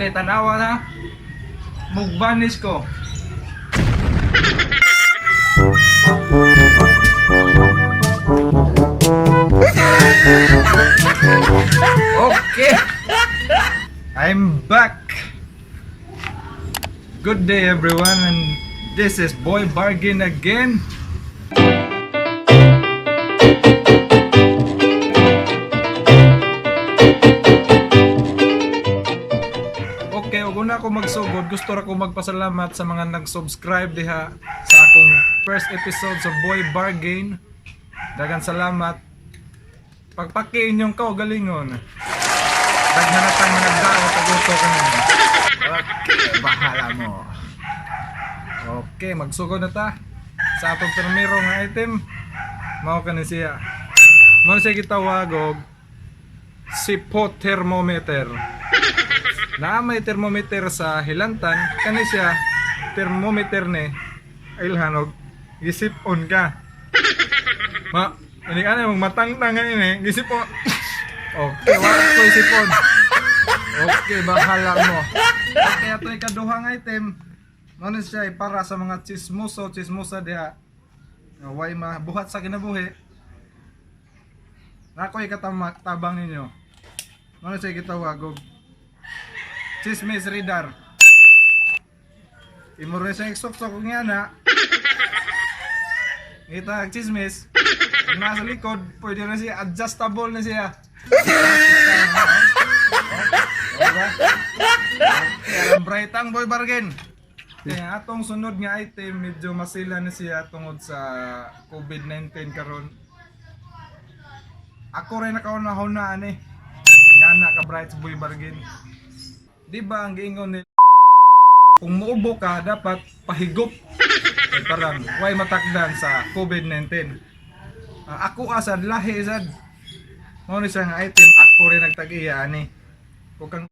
Okay, tanawa na. Mugbanis ko. Okay. I'm back. Good day, everyone, and this is Boy Bargain again. Okay, ug una ko magsugod, gusto ra ko magpasalamat sa mga nag-subscribe diha sa akong first episode sa Boy Bargain. Dagan salamat. Pagpaki inyong kaugalingon. Daghan na tang mga dao taguto ko ninyo. Okay, bahala mo. Okay, magsugod na ta. Sa atong primero nga item, mao kani siya. Mao siya gitawag og sipo thermometer. Na may thermometer sa hilantan, kani siya thermometer ni ilhan og gisip-on ka. Ma, ini ano mong matangtang ini, gisip-on. Okay, wala ko isipon. Okay, bahala mo. Okay, ato ikaduhang item. Mao ni siya ay para sa mga chismoso, chismosa diha. Nga way mabuhat sa kinabuhi. Nako ikatama tabang ninyo. Mao ni siya gitawag og Chismis Radar. Imo rin siya iksuksok kung nga na. Kita ang chismis. Kung nasa likod, pwede na siya, adjustable na siya. Diba? Okay, ang bright ang Boy Bargain. Kaya atong sunod nga item, medyo masila na siya tungod sa COVID-19 karon. Ako rin nakauna-huna ani. Nga na ka bright sa Boy Bargain. Di ba ang giingon ni kung muubo ka dapat pahigop. Kay parang way matakdan sa COVID-19. Ah, ako asad lahi sad. Mao ni siya nga item, ako rin nagtag-iya ani. Kung kang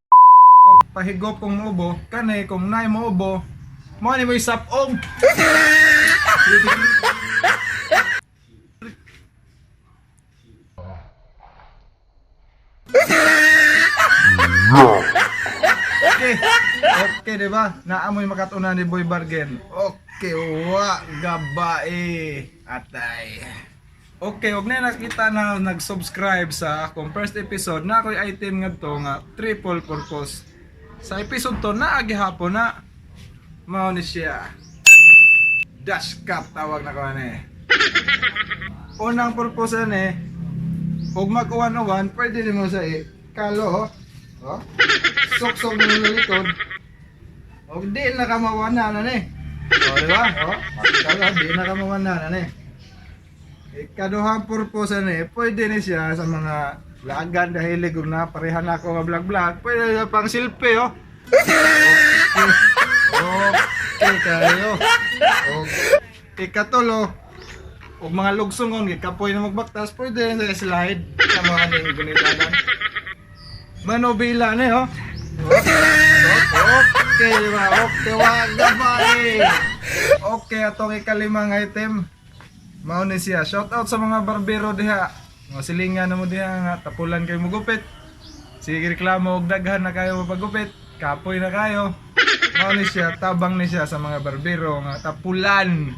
pahigop kung muubo, kani kung naay muubo, mao ni mo isap-ong. Okay. Okay, di ba? Naamoy makatuna ni Boy Bargain. Okay, wa gabae. Atay. Okay, og na nakita na nag-subscribe sa akong first episode na ako'y item ngadto nga triple purpose. Sa episode to naa gihapon na mao ni siya. Dash cap tawag na ko ani. Unang purpose ani, ug mag-uwan-uwan, pwede nimo sa kalo, oh. Suksok mo sa likod. Og di na ka mawana na ni. O, di ba? O, kalo, di na ka mawana na ni. Ikaduhang purpose ani, pwede ni siya sa mga lagan dahil og na parehan ako nga vlog vlog, pwede siya pang selfie, oh. Okay. Okay kayo. Okay. Ikatulo, og mga lugsongon gikapoy na magbaktas, pwede rin sa slide sa mga ning gunitanan. Manobila ni, oh. Okay, di ba? Okay, wag ba eh. Okay, atong ikalimang item. Mao ni siya. Shout out sa mga barbero diha. Mga silingan na mo diha nga tapulan kayo mogupit. Sige reklamo og daghan na kayo mapagupit. Kapoy na kayo. Mao ni siya, tabang ni siya sa mga barbero nga tapulan.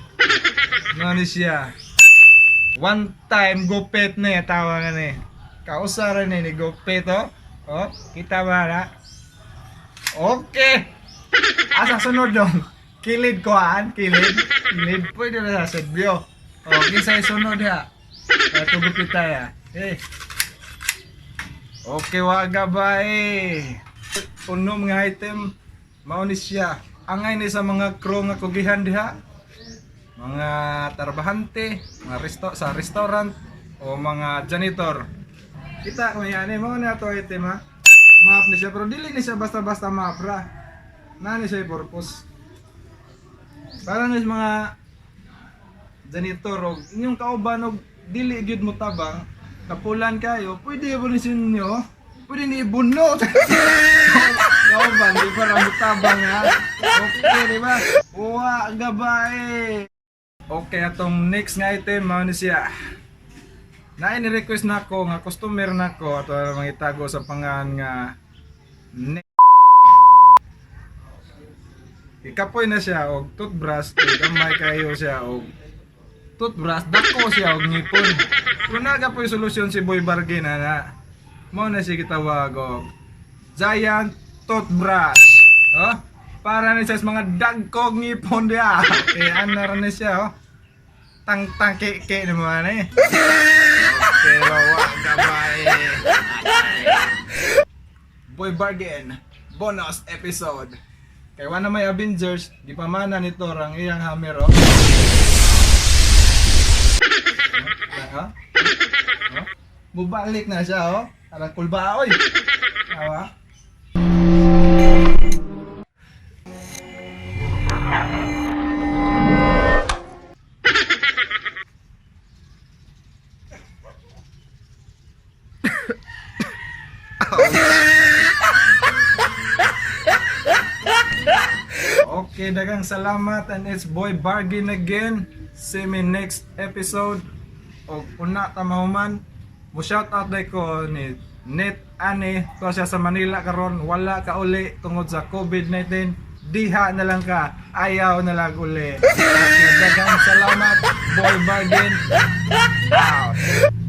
Mao ni siya. One time gupit na tawa nga ni. Kausaran ni gupit, oh. Oh, kita ba na? Okay. Asa sunod dong? Kilid ko an, kilid. Kilid pwede na sa sedbyo. Oh, kinsa sunod ha? Ato gupit tayo. Eh. Okay, waga ba eh. Unom nga item, mao ni siya. Angay ni sa mga crew nga kugihan diha. Mga trabahante, mga sa restaurant o mga janitor. Kita ko yan eh, mao na ato item ha. Map ni siya pero dili ni siya basta-basta map ra. Na ni siya purpose. Para ni sa mga janitor og inyong kauban og dili gyud mo tabang, kapulan kayo, pwede ba ni ninyo? Pwede ni ibuno. Kauban, di ba ra mo tabang ha? Okay, di ba? Uwa, gabae. Okay, atong next nga item, mao ni siya. Naay ni request nako nga customer nako ato mangitago sa pangan nga. Ikapoy na siya og toothbrush, kay gamay kayo siya og toothbrush, dako siya og ngipon. Pero naga po'y solusyon si Boy Bargain na. Mao na siya gitawag og giant toothbrush. Oh? Para ni siya sa mga dagkog ngipon diya. Eh, ana ra ni siya, oh. Tang tang ke ke ni mo na eh. Pero wa gabay. Boy Bargain bonus episode. Kay wa na may Avengers, gipamana ni Thor ang iyang hammer, oh. Ha? Oh? Mubalik na siya, oh. Parang kulba, oy. Tawa. Okay, dagang salamat and it's Boy Bargain again. See me next episode. Og una ta mahuman. Mo shout out day ko ni Net Ane to siya sa Manila karon, wala ka uli tungod sa COVID-19. Diha na lang ka, ayaw na lang uli. Okay, dagang salamat, Boy Bargain. Out.